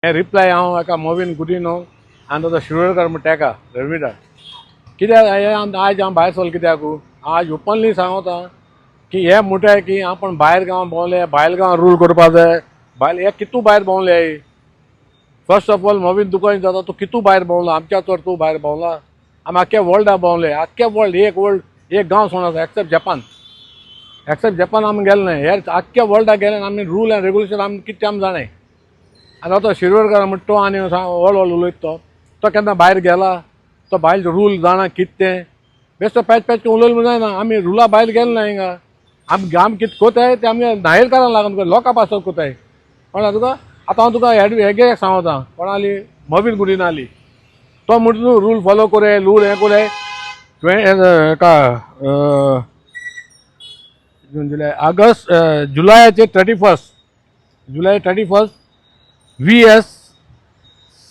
हें रिप्लाय हांव एका मोविन गुदिनो आनी ताचो शिरोडकर म्हण तेका रविदास कित्याक हें आयज हांव भायर सरलो कित्याक हांव आयज ओपनली सांगता की हे म्हणटाय की आपूण भायर गांव भोंवले, भायल गांव रूल करपा जाय. भायल हे कितू भायर भोंवले? फर्स्ट ऑफ ऑल मोविन तुका जाता, तूं कितू भायर भोंवला? आमच्या चड तूं भायर भोंवला. आमी आख्खे वर्ल्डा भोंवले, आख्खे वर्ल्ड. एक वर्ल्ड एक गांव सोडून आसा, एक्सेप्ट जपान. एक्सेप्ट जपान आमी गेले न्हय, हे आख्ख्या वर्ल्डाक गेले आनी आमी रूल एंड रेगुलेशन आमी कितें आमी जाणाय. आनी आतां शिरवडकार म्हणटा तो आनी व्हड व्हड उलयता तो, तो केन्ना भायर गेला? तो भायल रूल जाणा कितें तें? बेश्टो पॅच पॅच उलयलें म्हूण जायना. आमी रुला भायर गेले ना हिंगा. आमी आमी कितें कोताय तें आमगे नायलकारांक लागून, लोकां पासत कोताय. कळ्ळें तुका? आतां हांव तुका हेगे सांगता, कोणाली मोबीन गुडीन आली तो म्हणटा न्हू रूल फॉलो कोरे, रूल हें कोरे. तुवें हेका जून, जुलय, August, जुलयाचे 31st, July 31, VS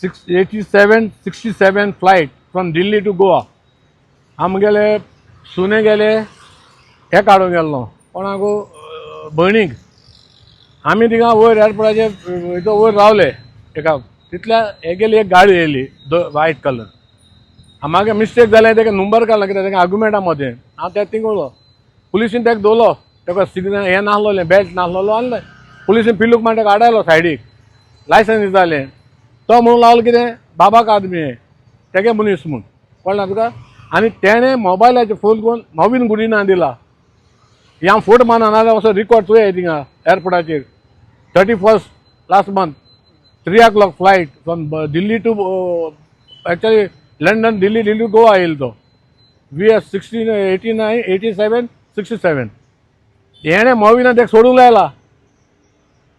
6 87 67 flight from Delhi to Goa. आमगेले सुने गेले हे काडूंक गेल्लो कोणाक, भयणीक. आमी थिंगा वयर एअरपोर्टाचे हितू वयर रावले एका तितल्या हेगेली एक गाडी येयली, वायट कलर. मागीर मिस्टेक जालें, तेका नंबर काडला कित्याक तेका आर्ग्युमेंटा मदें हांव त्या थिंग उरलो. पुलिसीन तेका दवरलो. तेका सिग्नल हें नासलोलें, बेल्ट नासलोलो. आनी पुलिसीन पिलूक मारून तेका आडायलो सायडीक. लायसन्स दितालें. तो म्हणूंक लागलो कितें, बाबा का आदमी है, तेगे मनीस म्हूण. कळ्ळें तुका? आनी तेणें मोबायलाचेर फोन करून मोविन गुडिना दिला. ही हांव फोट मारना, नाजाल्यार असो रिकॉर्ड चोय थिंगा एअरपोर्टाचेर. 31st last month, 3 o'clock flight from Delhi to, actually London, Delhi, Delhi Goa येयलो तो VS 16 89 87 67. हेणें मोविना तेका सोडूंक लायला.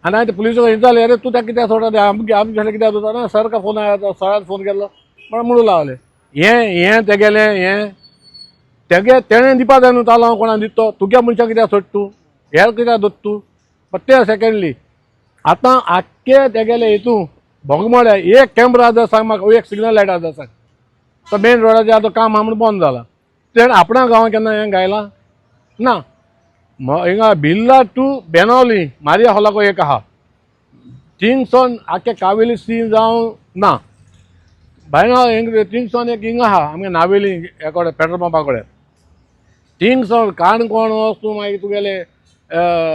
आनी हांवें ते पुलिसाक विचारलें, अरे, तूं ताका कित्याक सोडटा? आमगे आमचे कित्याक जाता ना? सर का फोन आया, सरान फोन केल्लो म्हणून म्हणूं लागले. हें हें तेगेलें हें तेगे तेणें दिवपा जाय न्हू तालांव. कोणाक दिता तो? तुगे मनशाक कित्याक सोडटा तूं? हेर कित्याक दोत तूं? बट तें सेकेंडली, आतां आख्खे तेगेले हितू बोगमोड्या एक कॅमरा आसा सांग म्हाका? एक सिग्नल लायट आसा सांग? तो मेन रोडाचेर आतां काम आहा म्हूण बंद जाला. तेणें आपणा गांवां केन्ना हें गायलां ना. हिंगा बिर्ला टू बेनावली मारिया हॉलाको एक आहा. थिंगसोन आख्खे कावेली सीन जावं ना बायना हिंग थिंगसोन एक हिंगा आहा आमगे नावेली हे कडेन, पेट्रोल पंपा कडेन. थिंगसोन काणकोण वच तूं, मागीर तुगेले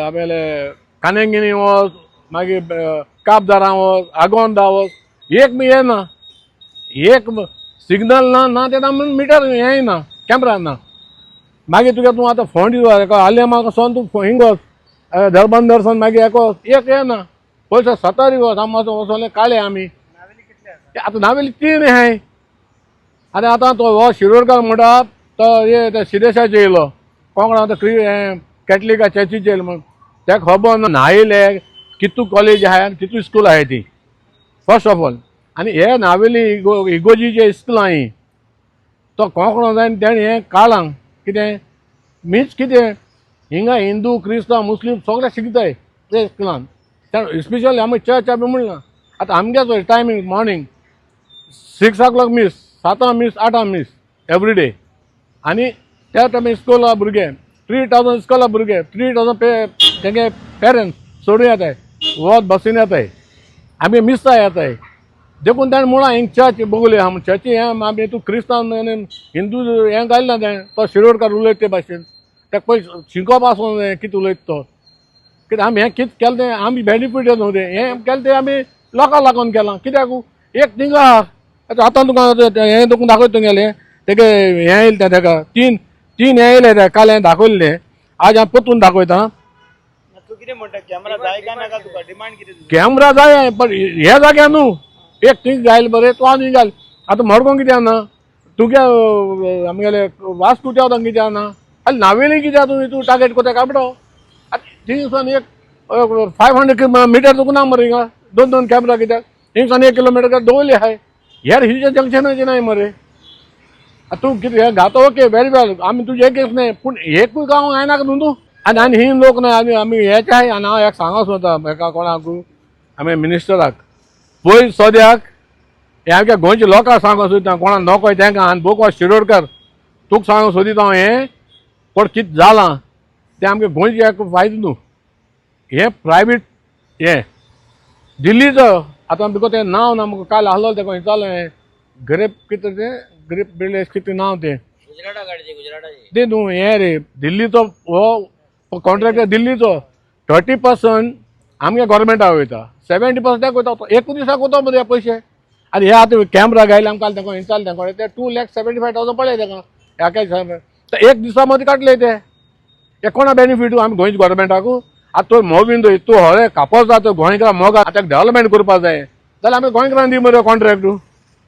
आमगेले कानेंगिणी वच, मागीर कापदारां वच, आगोंदा वच, एक बी हें ना, एक सिग्नल ना. ना तें मिटर हेंय ना, कॅमरा ना. मागीर तुगे तूं आतां फोंड आलेमा सोन तूं हिंग वच, धरबंदर सोन मागीर हेका वच, एक हें ना. पयसो सतारी वच, आमी वचोन काडले आमी. नावेली कितले आसा? आतां नावेली तीन आहाय. आनी आतां तो हो शिरोडकर म्हणटा तो हे ते सिदेशाचेर येयलो. कोंकणा आतां क्री हें कॅथलिका चर्चीचेर येयलो म्हण तेका खबर ना नायले कितू कॉलेज आहाय आनी कितू स्कूल आहाय ती. फर्स्ट ऑफ ऑल, आनी हे नावेली इगोजीचे इस्कूल आहाय. तो कोंकणो जाय तेणें हें काडलां कितें मिन्स कितें, हिंगा हिंदू, क्रिस्तांव, मुस्लीम सगळे शिकताय ते इस्कुलान. स्पेशली आमी चर्च बी म्हणना. आतां आमगे टायमींग मॉर्निंग 6 o'clock मीस, सातां मीस, आठां मीस एवरी डे. आनी त्या टायमार इस्कोला भुरगे 3,000, इस्कोला भुरगे 3,000 पे तेंगे पेरंट्स सोडून येताय, वत बसीन येताय, आमी मिसां येताय. देखून ताणें म्हळां हिंग चर्च बगुली आहा. चर्ची हें आमी तूं क्रिस्तांव आनी हिंदू हें घालना. तें तो शिरोडकार उलयता ते भाशेन तेका पयलीं शिकोवप आसूं जाय कितें उलयता तो. कित्याक आमी हें कितें केलें तें आमी बेनिफीट न्हू तें. हें केलें तें आमी लोकां लागून केलां. कित्याक एक थिंगा आहा. आतां तुका हें तुका दाखयता, तुगेलें तेगे हें येयलें तें तेका तीन तीन हें येयलें तें काल हें दाखयल्लें, आज हांव परतून दाखयता. तूं कितें म्हणटा, कॅमेरा जाय काय नाका तुका? डिमांड कितें तुजी? कॅमरा जाय, पण ह्या जाग्यार न्हू. एक थिंग घायल बरें, तूं आनी घाल. आतां मडगांव कित्याक ना तुगे, आमगेले वास्को देंवता कित्याक ना? आनी नावेली कित्याक तूं तूं टार्गेट कोता काय म्हणटा? आतां थिंगसान एक 500 मिटर तुका ना मरे. हिंगा दोन दोन कॅमरा कित्याक? थिंगसान एक किलोमिटर दवरली आहाय, हेर हिच्या जंक्शनाचेर नाय मरे. आतां तूं कितें हें घातो, ओके, व्हेरी वेल, आमी तुजें एक न्हय, पूण एकूय गांव जायनाका न्हू तूं. आनी आनी ही लोक न्हय. आमी आमी हेच आहाय. आनी हांव एक सांगो सोदता हेका कोणाक, आमी मिनिस्टराक पयर सद्याक हें आमच्या गोंयच्या लोकांक सांगो सोदता, कोणाक नोकोय तेंकां. आनी बोको शिरोडकर तुका सांगो सोदिता हांव, हें पण कितें जालां तें आमगे गोंयचे एक फायदो न्हू. हें प्रायवेट हें दिल्लीचो आतां because तें नांव ना म्हाका काल आहलो तेका विचारलें ग्रेप कितें तें ग्रेप बिल्डर्स कितें नांव तें. गुजराता गाडीची, गुजराताची. ते न्हू हें रे दिल्लीचो हो कॉन्ट्रॅक्टर दिल्लीचो. 30% आमगे गोवोरमेंटा वयता, 70% वयता. एकू दिसाक वता मरे पयशे. आनी हे आतां कॅमरा गायले आमकां तांकां विचारलें तांकां ते 2,75,000 पडले ताका ह्या काय तर एक दिसा मदीं काडले ते. हे कोणा बेनिफीट आमी गोंयच्या गोवोरमेंटाकू? आतां तो मोविंद तूं हय कापोस जाता गोंयकारां मोग आतां डेवलपमेंट करपा जाय जाल्यार आमी गोंयकारांक दी मरे कॉन्ट्रॅक्ट.